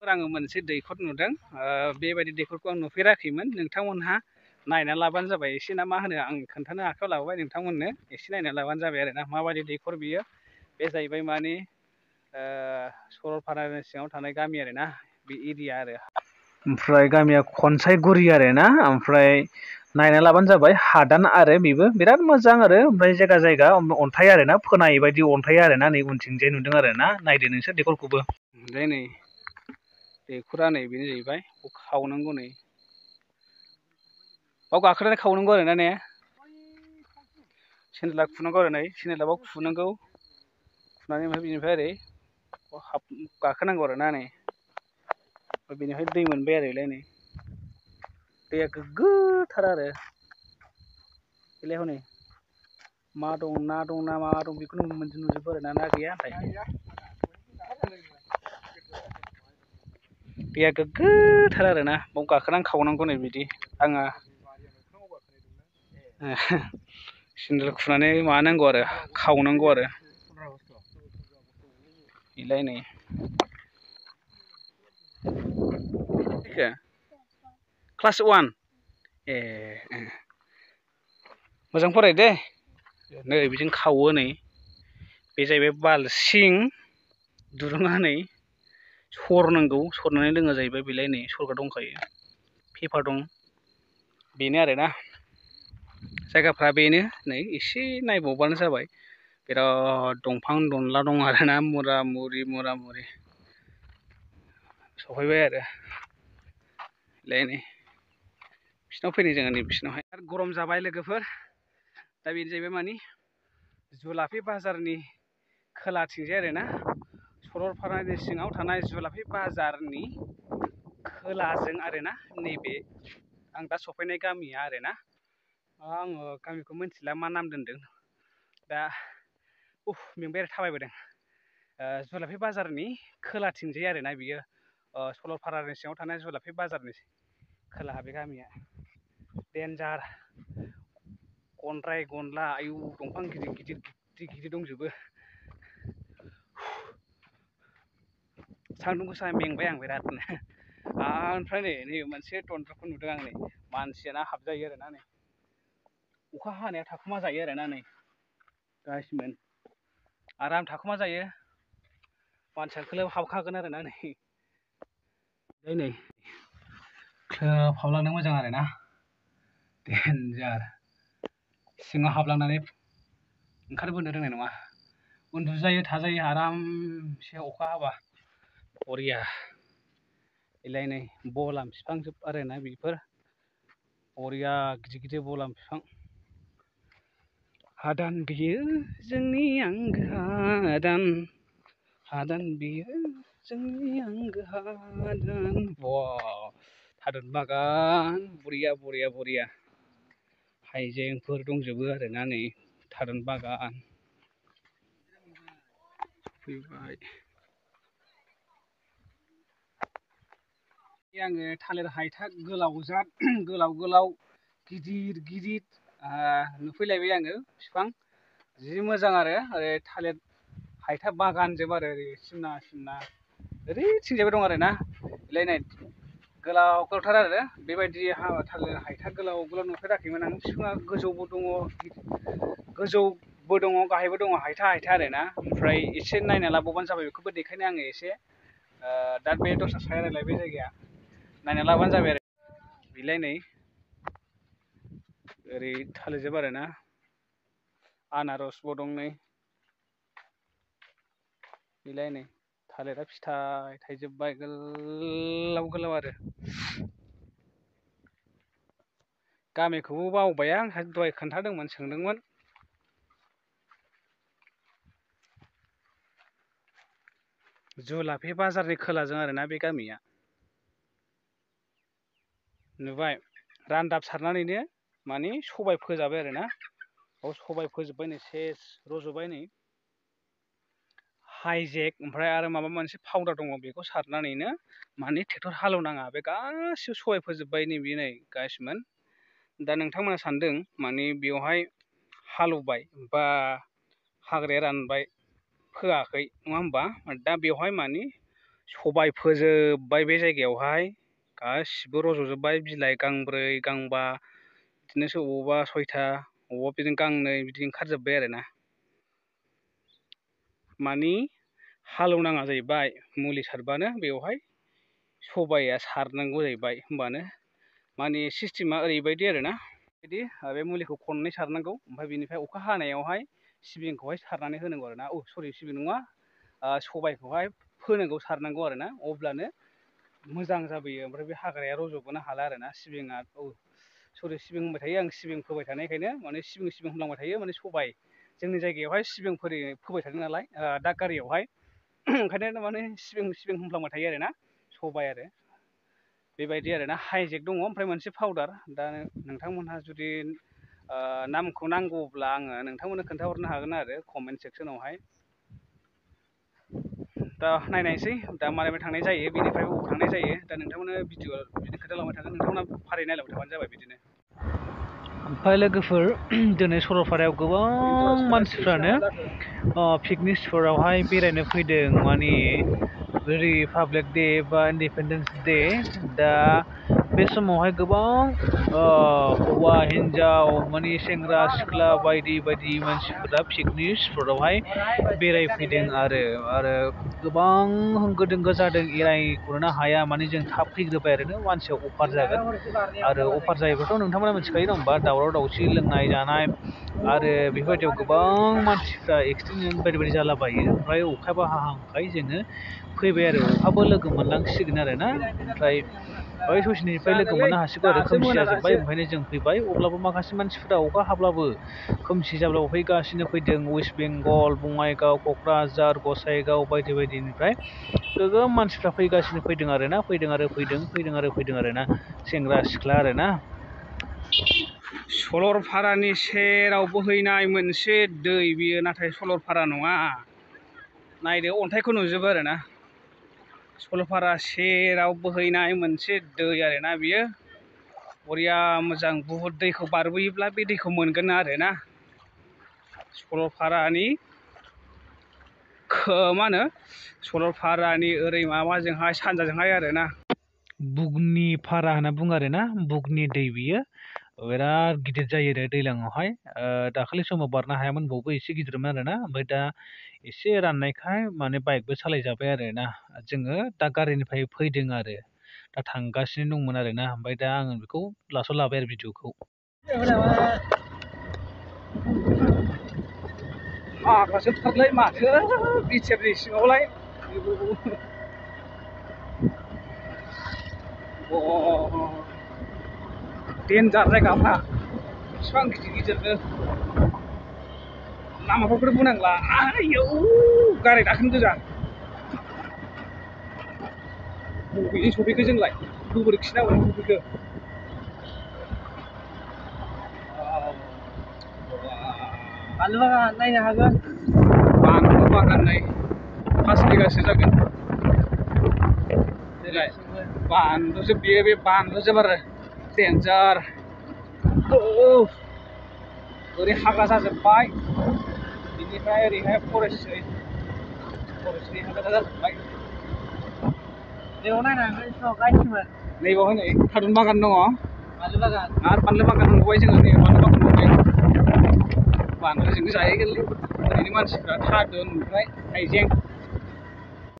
आङो मोनसे दैखर नुदों बेबायदि दैखरखौ आं नुफेराखैमोन नोंथांमोनहा नायना लाबानो जाबाय एसे ना मा होनो आं खोन्थानो आखायाव लाबोबाय नोंथांमोननो एसे नायना लाबानो जाबाय आरो ना माबायदि दैखर बियो बे जाहैबाय माने सरलपारानि सिङाव थानाय गामि आरो ना बे एरिया आरो ओमफ्राय गामिया खनसायगुरि आरो ना ओमफ्राय नायना लाबानो जाबाय हादान आरो बेबो बिराद मोजां आरो ओमफ्राय जायगा जायगा अन्थाइ आरो ना फोनाय बायदि अन्थाइ आरो ना नै उनथिंजाय नुदों आरो ना नायदो नोंसोर दैखरखौबो ओमफ्राय नै दैखरा नै बेनो जाहैबाय खावनांगौ नै बाव गाखोनानै खावनांगौ आरो ना ने सेन्देला खुनांगौ आरो नै सेन्देला बाव खुनांगौ खुनानै ओमफ्राय बिनिफ्राय ओरै गाखोनांगौ आरो ना नै बेनिफ्राय दै मोनबाय आरो बेलाय नै दैया गोग्गोथार आरो बेलाय हनै मा दं ना दं ना मा दं बेखौनो नुजोबो आरो ना गैया दैया गोग्गोथार आरो ना बाव गाखोनानै खावनांगौ नै बिदि आङो सेन्देल खुनानै माबानांगौ आरो खावनांगौ आरो बेलाय नै क्लास 1 ए मोजां फराय दे नै बिदिनो खावो नै बे जाहैबाय बाल्थिं दुरुङा नै सरनांगौ सरनानै लोङो जाहैबाय बेलाय नै सरग्रा दंखायो पेपार दं बेनो आरोना जायगाफ्रा बेनो नै एसे नायबावबानो जाबाय बिराद दंफां दनला दं आरोना मुरा मुरि सफैबाय आरो नै बिसिनाव फैदों जोङो नै बिसिनावहाय आरो गरम जाबाय लोगोफोर दा बेनो जाहैबाय मानि जुलाफि बाजारनि खोलाथिंजाय आरोना सरलपारानि सिङाव थानाय जुलाफि बाजारनि खोलाजों आरोना नैबे आं दा सफैनाय गामिया आरोना आङो गामिखौ मिथिला मा नाम दोनदों दा मेंबाय आरो थाबायबोदों जुलाफि बाजारनि खोलाथिंजाय आरोना बियो सरलपारानि सिङाव थानाय जुलाफि बाजारनि खोलाहा बे गामिया देन्जार गनद्राय गनला आयु दंफां गिदिर दंजोबो सान्दुं गोसा मेंबाय आं बिरादनो ओमफ्राय नै मोनसे दनदरखौ नुदों आं नै मानसियानो हाबजायो आरोना नै अखा हानाया थाखुमा जायो आरोना नै गासिमोन आराम थाखुमा जायो मानसिया खोलोब हाबखागोन आरोना नै खोलोब हाबलांनो मोजां आरोना देन्जार सिङाव हाबलांनानै ओंखारबोनो रोंनाय नङा उन्दुजायो थाजायो आरामसे अखा हाबा बरिया बेलाय नै बलाम बिफां जोब आरोना बेफोर बरिया गिदिर बलाम बिफां हादान बियो जोंनि आंगो हादान बियो जोंनि आंगो हादान थारुन बागान बरिया हाइजेंफोर दंजोबो आरोना नै थारुन बागान फैबाय आङो थालिर हायथा गोलाव गिदिर नुफैलायबाय आङो बिफां जि मोजां आरो ओरै थालिर हायथा बागानजोब आरो ओरै सिमना ओरैथिंजायबो दं आरोना बेलाय नै गोलावथार आरो बेबायदि थालिर हायथा गोलाव नुफेराखैमोन आं बिफाङा गोजौबो दङ गाहायबो दङ हायथा आरोना ओमफ्राय एसे नायना लाबावबानो जाबाय बेखौबो देखायनो आङो एसे दा बे दस्रा साइड आरो बे जायगाया नायना लाबानो जाबाय आरो बेलाय नै ओरै थालिरजोब आरोना आनारसबो दं नै बेलाय नै थालिरा फिथाइ थाइजोबबाय गोलाव आरो गामिखौबो बावबाय आं दहाय खोन्थादोंमोन सोंदोंमोन जुलाफि बाजारनि खोलाजों आरोना बे गामिया नुबाय रानदाब सारनानैनो माने सबाय फोजाबाय आरोना सबाय फोजोब्बाय नै सेस रज'बाय नै हाइजेक ओमफ्राय आरो माबा मोनसे पाउदार दङ बेखौ सारनानैनो माने ट्रेक्टर हालेवनाङा बे गासिबो सबाय फोजोब्बाय नैबे नै गासिमोन दा नोंथांमोना सानदों माने बेवहाय हालेवबाय बा हाग्राया रानबाय फोआखै नङा होमबा दा बेवहाय माने सबाय फोजोब्बाय बे जायगायावहाय गासिबो रज'जोब्बाय बिलाइ गांब्रै गांबा बिदिनो अबावबा 6था अबावबा बिदिनो गांनै बिदि ओंखारजोब्बाय आरोना मानि हालेवनाङा जाहैबाय मुलि सारबानो बेवहाय सबाया सारनांगौ जाहैबाय होमबानो माने सिस्टेमा ओरैबायदि आरोना बिदि बे मुलिखौ खननै सारनांगौ ओमफ्राय बिनिफ्राय अखा हानायावहाय सिबिंखौहाय सारनानै होनांगौ आरोना सरि सिबिं नङा सबायखौहाय फोनांगौ सारनांगौ आरोना अब्लानो मोजां जाबोयो ओमफ्राय बे हाग्राया रज'बोनो हाला आरोना सिबिङा सरि सिबिं होनबाय थायो आं सिबिं फोबाय थानायखायनो माने सिबिं होनलांबाय थायो माने सबाय जोंनि जायगायावहाय सिबिं फोबाय थादों नालाय दादगारियावहाय ओंखायनो माने सिबिं होनफ्लांबाय थायो आरोना सबाय आरो बेबायदि आरोना हाइजेक दङ ओमफ्राय मोनसे पाउदार दा नोंथांमोनहा जुदि नामखौ नांगौब्ला आङो नोंथांमोननो खोन्थाहरनो हागोन आरो कमेन्ट सेक्सनावहाय दा नायनायसै दा मारै थांनाय जायो बेनिफ्राय बबाव थांनाय जायो दा नोंथांमोननो भिडिअ बिदिनो खोन्थालांबाय थागोन नोंथांमोना फारि नायलांबाय थाबानो जाबाय बिदिनो ओमफ्राय लोगोफोर दिनै सरलपारायाव गोबां मानसिफ्रानो पिकनिक स्पटआवहाय बेरायनो फैदों माने रिपाब्लिक डे बा इन्डिपेन्डेन्स डे दा बे समावहाय गोबां हौवा हिन्जाव माने सेंग्रा सिख्ला बायदि बायदि मानसिफोरा पिकनिक स्पटआवहाय बेरायफैदों आरो गोबां होंगो दोंगो जादों एरायख'नो हाया माने जों थाब फैग्रोबाय आरोना मानसिया अफार जागोन आरो अफार जायोबाथ' नोंथांमोना मिथिखायो नङा होमबा दावराव दावसि लोंनाय जानाय आरो बेफोरबायदियाव गोबां मानसिफ्रा एक्सिडेन्ट बायदि बायदि जालाबायो ओमफ्राय अखायाबो हाहांखाय जोङो फैबाय आरो अखाबो लोगो मोनलांसिगोन आरोना ओमफ्राय बै ससेनिफ्राय लोगो मोननो हासिगौ आरो खोमसि जाजोब्बाय ओंखायनो जों फैबाय अब्लाबो माखासे मानसिफ्रा अखा हाब्लाबो खोमसि जाब्लाबो फैगासिनो फैदों वेस्ट बेंगल बङाइगाव क'क्राझार गसाइगाव बायदि बायदिनिफ्राय गोबां मानसिफ्रा फैगासिनो फैदों आरोना फैदों आरोना सेंग्रा सिख्ला आरोना सरलपारानि सेराव बोहैनाय मोनसे दै बियो नाथाय सरलपारा नङा नायदो अन्थाइखौ नुजोबो आरोना सरलपारा सेराव बोहैनाय मोनसे दै आरोना बियो बरिया मोजां बुहुद दैखौ बारबोयोब्ला बे दैखौ मोनगोन आरोना सरलपारानि मा होनो सरलपारानि ओरै माबाजोंहाय सानजाजोंहाय आरोना बुगनि फारा होनना बुङो आरोना बुगनि दै बियो बिराद गिदिर जायो आरो दैज्लाङावहाय दाखालि समाव बारनो हायामोन बावबो एसे गिदिरमोन आरोना ओमफ्राय दा एसे राननायखाय माने बाइकबो सालायजाबाय आरोना जोङो दा गारिनिफ्राय फैदों आरो दा थांगासिनो दंमोन आरोना ओमफ्राय दा आङो बेखौ लास्टआव लाबाय आरो भिडिअखौ हाग्राजोबथारलै माथो बिटिआरनि सिङावलाय डेन्जार जायगाफ्रा बिसिबां गिदिर गिदिरनो लामाफोरखौनो बुंनांला आयौ गारि गाखोनो गोजा बबेजों सफैखो जोंलाय गोबोरखि नांगौ सफैखो बानलु बागान नायनो हागोन बानलु बागान नै 5 बिगासो जागोन देलाय बानलुजोब बियो बे बानलुजोब आरो डेन्जार ओरै हाग्रा जाजोब्बाय बिनिफ्राय ओरैहाय फरेस्टनि हाग्रा जाजोब्बाय बेयाव नायनो हागोन गायथिमोन नैबावहाय नै थारुन बागान दङ बानलु बागान आरो बानलु बागान नुबाय जोङो नै बानलु बागान नुबाय बानलुजोंनो जाहैगोनलै ओरैनो मानसिफ्रा थारुन ओमफ्राय हाइजें